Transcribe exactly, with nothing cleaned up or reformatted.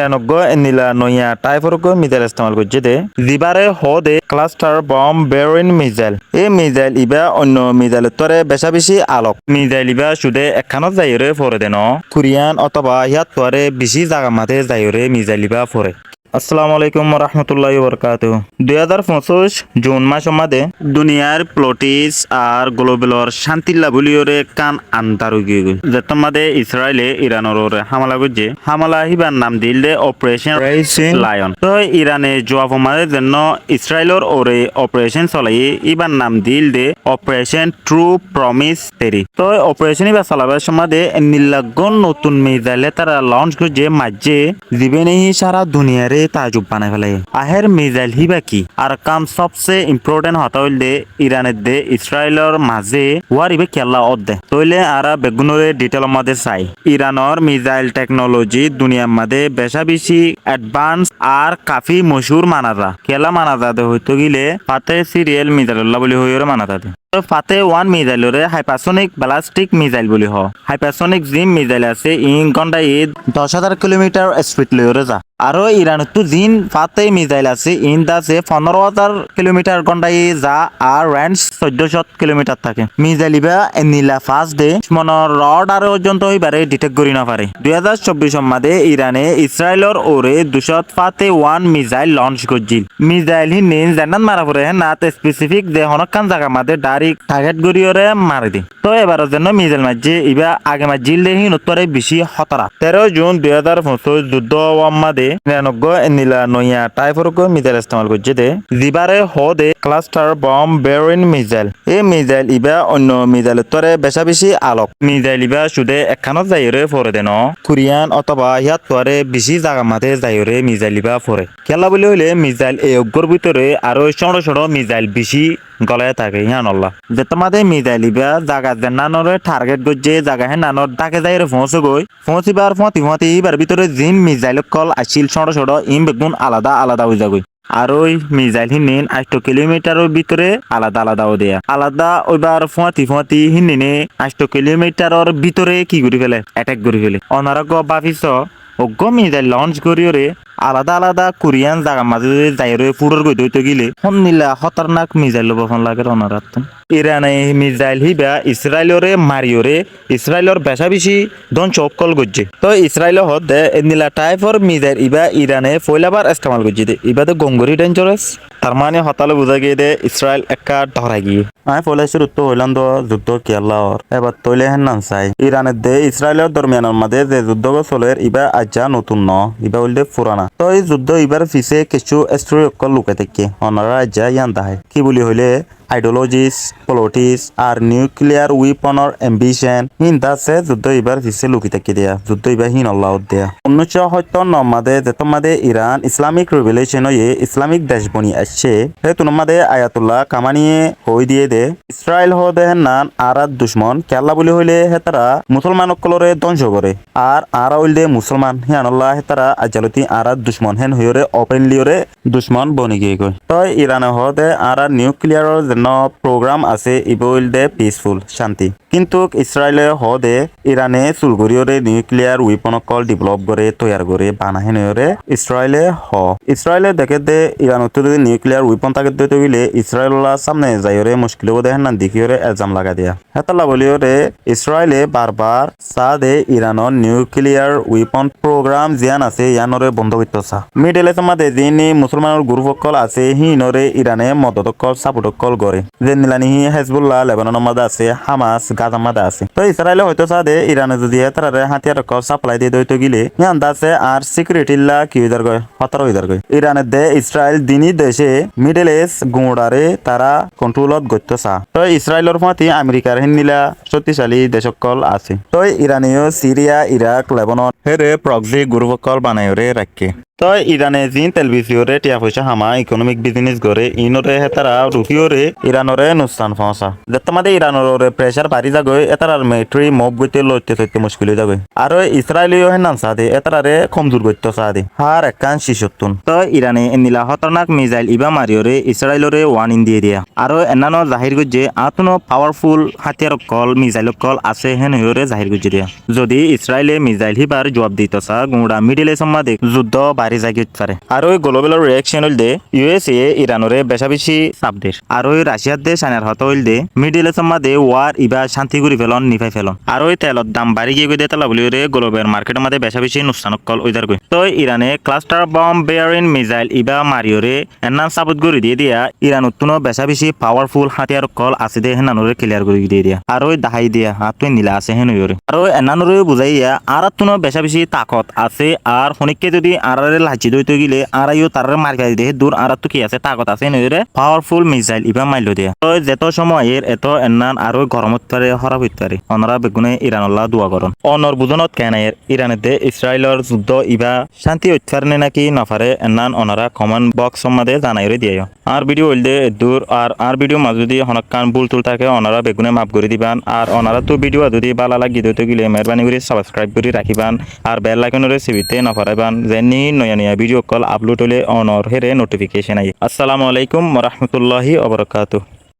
Iran uggwá ennila noiya thaifór uggwá mizail estemal goijjé dé, zibáre hoó dé cluster bomb bearing missile. E mizail ibá oinno mizailottóre becá-becí alok. Mizail ibá cudé ekkánot zaiyóre fore dé noó, Kuriyan ótoba yáttuáre bicí zagar mazé zaiyóre mizail ibá fore. Assalamu alaikum warahmatulláhi wabarkáatu. Dui házar foñsíc Jun mácor mazé duniyair polotiks ar golobelor cántilla bóliyoré ekkán andár óigiyoi. Zettór mazé Israile Iranor uore hámela goijjé. Hámela híbar nam diíl dé Operation Rising Lion. Toi Irane juafor mazé zennó Israilor uore operation solaiyé, híbar nam diíl dé Operation True Promise Three. Toi operation híba solaibar cómot mazé ennila uggwá notun mizail hétara launch goijjé maijjé, zibá niki sára duniyairé taajub banai félaiye. Ahér mizail híba ki? Ar ekkán sobse important hotá óilde, Iran edde Israilor mazé war ibá kiyólla ódde. Tóile añára beggúnoré detailor mazé sai. Iranor mizail technology duniyar mazé becá-becí advance ar kafí mochúr mana za. Kiyólla mana za dé hoitó gile Fateh serial mizailolla bóli hoiyóre mana za dé. Toi Fateh one mizailoré hypersonic ballistic missile bóli hoó. Hypersonic ziín mizail asé, iín góndhaye doc házar kilometer speed loiyóre za. Aró Iranottú ziín Fateh mizail asé, iín dase fondóro házar kilometer góndhaye za, ar range soiddó cót kilometer táke. Mizail ibá ennila fast dé, ducmonor radar foijjonto ibáre detect gorí nofaré. Dui házar cobbicor mazé Irane Israilor uore ducót Fateh one mizail launch goijjíl. Mizail hínin zennát mara foré hénnát specific ze honókkán zagar mazé direct target goríyoré mari dé. Toi ebar zennó mizail maijjé, ibá age maijjíl dé híinottóre bicí hótara. Teró Jun dui házar foñsíc zuddó ówar mazé Iran uggwá ennila noiya thaifór uggwá mizail estemal goijjé dé, zibáre hoó dé cluster bomb bearing missile. E mizail ibá oinno mizailottóre becá-becí alok. Mizail ibá cudé ekkánot zaiyóre fore dé noó, Kuriyan ótoba yáttuáre bicí zagar mazé zaiyóre mizail ibá fore. Kiyólla bóli hoilé mizail e uggwár bútore aró cóñço-cóñço mizail bicí golai táke, yíanolla. Zettór mazé mizail ibá zaga zennánoré target goijjé, zaga hénnanor dháke zaiyóre foóñsegoi. Foóñsibar fúañti-fúañti íbar bútore ziín mizail ókkol accíl cóñço-cóñço, iín beggún alada-alada ói zagoi. Ar ói mizail hínin ancto kilometeror bútore alada-alada ói deya. Alada óibar fúañti-fúañti híninné ancto kilometeror bútore ki gorí félé? Attack gorí félé. Onorá uggwá báfi soó, uggwá mizail launch goríyoré alada-alada Kuriyan zagar mazé zaiyóre fúror goi dóito gile, honnila hótarnak mizail lobo fán lager onoráttun. Irane mizail híba Israiloré mariyoré Israilor becá-becí dónco ókkol goijjé. Toi Israile hoó dé ennila thaifór mizail ibá Irane foóilabar estemal goijjé dé, ibá dé gom gorí dangerous. Tar mani hotá loi buzá giyé dé Israil ekká dhorai giyé. Aññí foóila cúruttu hoilám dé zuddó kiyólla ór. Ebar tóile hénnan sai. Iran edde Israilor dormiyanor mazé ze zuddó uggwá soler ibá aijja notun noó, ibá óilde furana. Toi zuddó ibár fisé kessú story ókkol lukai táikke. Onorá aijja yían dahái. Ki buli hoilé ideologies, politics ar nuclear weaponor ambition, híin dase zuddó ibár fisé luki táikke deya, zuddó ibá híinolla ódde deya. Unnícco hóttor nor mazé zettór mazé Iran Islamic Revolution óiye, Islamic dec boni aiccé, hétunor mazé Ayatollah Khameneiye hoói diyé dé, Israil hoó dé hénnan añárar ducmon, kiyólla buli hoilé hétara musolman ókkolóre dónco goré. Ar añára óilde musolman, híanolla hétara aijjalóti añárar ducmon hén hoiyóre openly óre ducmon boni giyégoi. Toi Irane hoó dé añárar nuclearor zennó program asé, ibá óilde peaceful, cánti. Kintúk Israile hoó dé Irane sul goríyoré nuclear weapon ókkol develop goré, toiyar goré, bana hén hoiyóre Israile hoó. Israile deké dé Iranottú zodi nuclear weapon táke dé óile Israilolla sámne zaiyóre muckil óibo dé hénnan dekíyoré elzam lagai deya. Hétolla bóliyoré Israile bar bar saá dé Iranor nuclear weapon program ziyán asé yíanoré bondó goittó saá. Middle East or mazé ziín musolmanor group ókkol asé híinoré Irane modot ókkol, support ókkol goré. Zendilla niki Hezbollah Lebanonor mazé asé, Hamas Gazar mazé asé. Toi Israile hoitó saá dé Irane zodi hétararé hátiyar ókkol supply diyé dé óito gile, yían dase añár security lla ki ói zargói? Hótara ói zargói. Iran edde Israil dini dece Middle East guñçaré tará controlot goittó saá. Toi Israilor fúañti Amerikar héndilla cókticali dec ókkol asé. Toi Irane yó Siria, Irak, Lebanon hére proxy group ókkol banaiyoré raikké. Toi Irane ziín telbisiyoré thiañ foicá hamá, economic business goré, iínoré hétara rukíyoré Iranoré nussan foóñsa. Zettómade Iranor uore pressure barí zagói, hétarar military move goitté loitte soitte muckil ói zagói. Aró Israile yó hénnan saá de, hétararé komzur goittó saá de. Hár ekkán cicottún. Toi Irane endila hótornak missile ibá mariyoré Israiloré warning diyé diya. Aró ennán ó zahir goijjé, añáttunó powerful hátiyar ókkol, missile ókkol asé héen hoiyóre zahir goijjé diya. Zodi Israile missile híbar juab dito saá, guñça Middle East or máze zuddó barí zai goi faré. Aró global reaction óilde, U S A Iranoré becá beci saf der. Aró Russia de China r hotá óilde, Middle East or máze war ibá cánti gorí felon, nifai felon. Aró telor dam barí giyé goi de tolla buliyóre global market or máze becá beci nussan ókkol ói zargói. Toi Irane cluster bomb bearing missile ibá mariyoré ennán sabut gorí diyé diya, Iranottúno becá beci powerful hátiyar ókkol asé de hénnanoré clear gorí diyé diya. Aró dahái diya, añáttu endila asé héen hoiyóre. Aró ennánoré buzáiya, añáráttunó becá beci takot asé, ar honíkka zodi añáráre laijjé dóito gile, añára yó taráre mari fari de héddur añáráttu ki asé, takot asé héen hoiyóre powerful missile ibá mailló diya. Toi zetó cómoi aiyér, etó ennán aró gorom óit faré, hóraf óit faré. Onorá beggúne Iranolla dua gorón. Onor buzónot keén aiyér, Iran edde Israilor zuddó ibá cánti óit fare né náki nofaré, ennán onorá comment box or máze zanaiyóre diyó. Añár video óilde eddur, ar añár video mazé zodi honókkan búl tul táke, onorá beggúne maf gorí diban. Ar onoráttu video zodi bála lagí dóito gile, meérbani gorí subscribe gorí rakíban, ar bell icon oré sibite nofaraiban, zenní noya noya video ókkol upload óile onor here notification aiyé. Assalamu alaikum warahmatulláhi wabarakatuh.